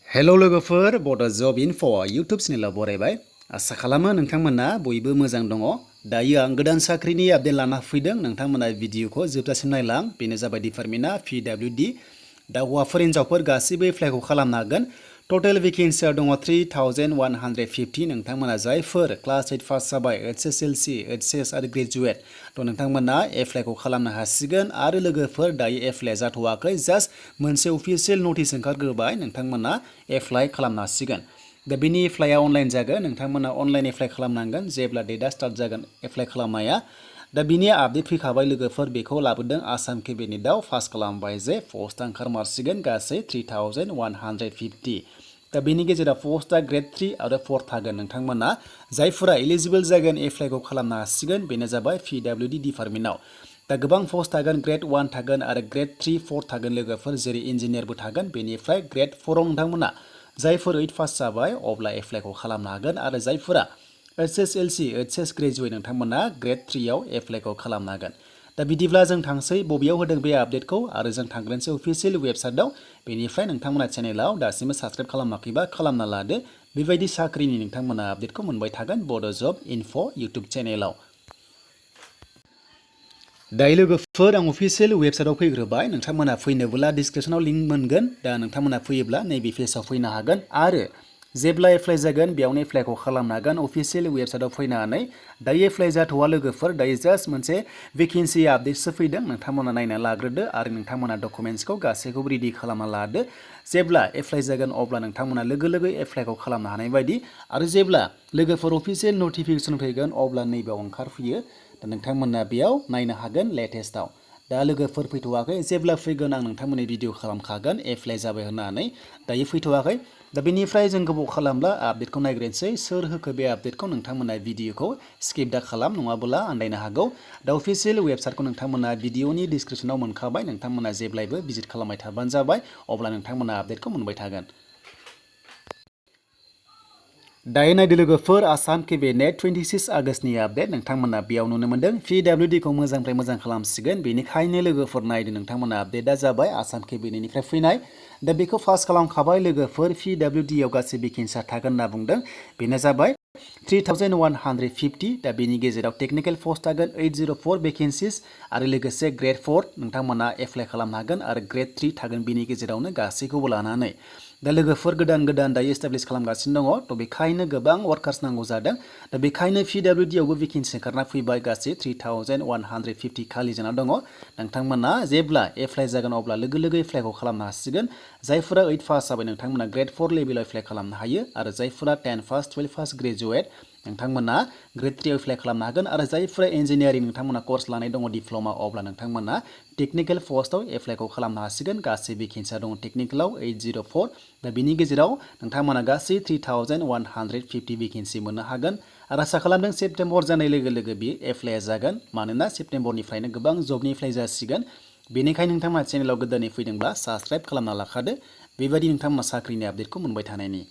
Hello लोगोफोर बड' जब enough' YouTube चेनेलाव बरायबाय आसा खालामो नोंथांमोना बयबो मोजां दङ। दायो आं गोदान साख्रिनि आपडेट लाना फैदों। नोंथांमोना भिडिअखौ जोबजासिम नायलां। बेनो जाबाय डिपार्टमेन्टआ PWD। दा हौवाफोर हिन्जावफोर गासैबो एप्लाइखौ खालामनो हागोन। टटेल भेकेन्सिया दङ 3150। नोंथांमोना जायफोर क्लास 8 पास जाबाय HSLC, HS आरो ग्रेजुवेट थ' नोंथांमोना एप्लाइखौ खालामनो हासिगोन। आरो लोगोफोर दायो एप्लाइ जाथ'वाखै, जास्ट मोनसे अफिसियेल नटिस ओंखारग्रोबाय, नोंथांमोना एप्लाइ खालामनो हासिगोन। दा बेनि एप्लाइआ अनलाइन जागोन। नोंथांमोना अनलाइन एप्लाइ खालामनांगोन जेब्ला डेटआ स्टार्ट जागोन एप्लाइ खालामनाया। दा बिनि आपडेट फैखाबाय लोगोफोर, बेखौ लाबोदों आसाम केबिनेटआव पास खालामबाय जे पस्टआ ओंखारमारसिगोन गासै 3150। दा बेनि गेजेराव पस्टआ ग्रेड 3 आरो 4 थागोन। नोंथांमोना जायफोरा एलिजिबल जागोन एप्लाइखौ खालामनो हासिगोन। बेनो जाबाय PWD डिपार्टमेन्टआव। दा गोबां पस्ट थागोन, ग्रेड 1 थागोन आरो ग्रेड 3, 4 थागोन लोगोफोर, जेरै इन्जिनियारबो थागोन। बेनिफ्राय ग्रेड 4आव नोंथांमोना जायफोर 8 पास जाबाय अब्ला एप्लाइखौ खालामनो हागोन। आरो जायफोरा HSLC, HS ग्रेजुवेट नोंथांमोना ग्रेड 3आव एप्लाइखौ खालामनो हागोन। दा बिदिब्ला जों थांसै बबेयाव होदों बे आपडेटखौ, आरो जों थांग्रोनोसै अफिसियेल वेबसाइटआव। बेनिफ्राय नोंथांमोना चेनेलाव दासिमबो साबस्क्राइब खालामाखैबा खालामना लादो। बेबायदि साख्रिनि नोंथांमोना आपडेटखौ मोनबाय थागोन बड' जब इनफ' इउटुब चेनेलाव। दायो लोगोफोर आं अफिसियेल वेबसाइटआव फैग्रोबाय। नोंथांमोना फैनोब्ला डिसक्रिपसनाव लिंक मोनगोन। दा नोंथांमोना फैयोब्ला नैबे पेजाव फैनो हागोन। आरो जेब्ला एप्लाइ जागोन बेयावनो एप्लाइखौ खालामनो हागोन अफिसियेल वेबसाइटआव फैनानै। दायो एप्लाइ जाथ'वा लोगोफोर, दायो जास्ट मोनसे भेकेन्सि आपडेटसो फैदों। नोंथांमोना नायना लाग्रोदो आरो नोंथांमोना डकुमेन्ट्सखौ गासैखौबो रेडि खालामना लादो। जेब्ला एप्लाइ जागोन अब्ला नोंथांमोना लोगो लोगो एप्लाइखौ खालामनो हानाय बायदि। आरो जेब्ला लोगोफोर अफिसियेल नटिफिकेसन फैगोन अब्ला नैबेयाव ओंखारफैयो। दा नोंथांमोना बेयाव नायनो हागोन लेटेस्टआव। दा लोगोफोर फैथ'वाखै, जेब्ला फैगोन आं नोंथांमोननि भिडिअ खालामखागोन एप्लाइ जाबाय होननानै। दायो फैथ'वाखै। दा बेनिफ्राय जों गोबाव खालामब्ला आपडेटखौ नायग्रोनोसै। सोर होखो बे आपडेटखौ नोंथांमोना भिडिअखौ स्किप दा खालाम, नङाब्ला आन्दायनो हागौ। दा अफिसियेल वेबसाइटखौ नोंथांमोना भिडिअनि डिसक्रिपसनाव मोनखाबाय। नोंथांमोना जेब्लायबो भिजिट खालामबाय थाबानो जाबाय, अब्ला नोंथांमोना आपडेटखौ मोनबाय थागोन। दायो नायदो लोगोफोर, आसाम केबिनेट 26 आगष्टनि आपडेट नोंथांमोना बेयाव नुनो मोन्दों। PWDखौ मोजांनिफ्राय मोजां खालामसिगोन। बेनिखायनो लोगोफोर नायदो, नोंथांमोना आपडेटआ जाबाय आसाम केबिनेटनिफ्राय फैनाय। दा बेखौ पास खालामखाबाय लोगोफोर। PWDआव गासै भेकेन्सिया थागोन होनना बुंदों। बेनो जाबाय 3150। दा बेनि गेजेराव टेकनिकेल पस्ट थागोन 804 भेकेन्सिस आरो लोगोसे ग्रेड 4 नोंथांमोना एप्लाइ खालामनो हागोन आरो ग्रेड 3 थागोन बेनि गेजेरावनो गासैखौबो लानानै। दा लोगोफोर गोदान गोदान दायो एस्टाब्लिश खालामगासिनो दङ, थ' बेखायनो गोबां वार्कार्स नांगौ जादों। दा बेखायनो PWDआवबो भेकेन्सि ओंखारना फैबाय गासै 3150 खालि जाना दङ। नोंथांमोना जेब्ला एप्लाइ जागोन अब्ला लोगो लोगो एप्लाइखौ खालामनो हासिगोन। जायफोरा 8 पास जाबाय नोंथांमोना ग्रेड 4 लेभेलाव एप्लाइ खालामनो हायो। आरो जायफोरा 10 पास, 12 पास ग्रेजुवेट नोंथांमोना ग्रेड 3आव एप्लाइ खालामनो हागोन। आरो जायफोरा इन्जिनियारिं नोंथांमोना कर्स लानाय दङ डिप्ल'मा, अब्ला नोंथांमोना टेकनिकेल पस्टआव एप्लाइखौ खालामनो हासिगोन। गासै भेकेन्सिया दङ टेकनिकेलाव 804। दा बिनि गेजेराव नोंथांमोना गासै 3150 भेकेन्सि मोननो हागोन। आरो आसा खालामदों सेप्तेम्बर जानाय लोगो लोगो बेयो एप्लाइआ जागोन, मानोना सेप्तेम्बरनिफ्रायनो गोबां जबनि एप्लाइ जासिगोन। बेनिखायनो नोंथांमोना चेनेलाव गोदानै फैदोंब्ला साबस्क्राइब खालामना लाखादो, बेबायदि नोंथांमोना साख्रिनि आपडेटखौ मोनबाय थानायनि।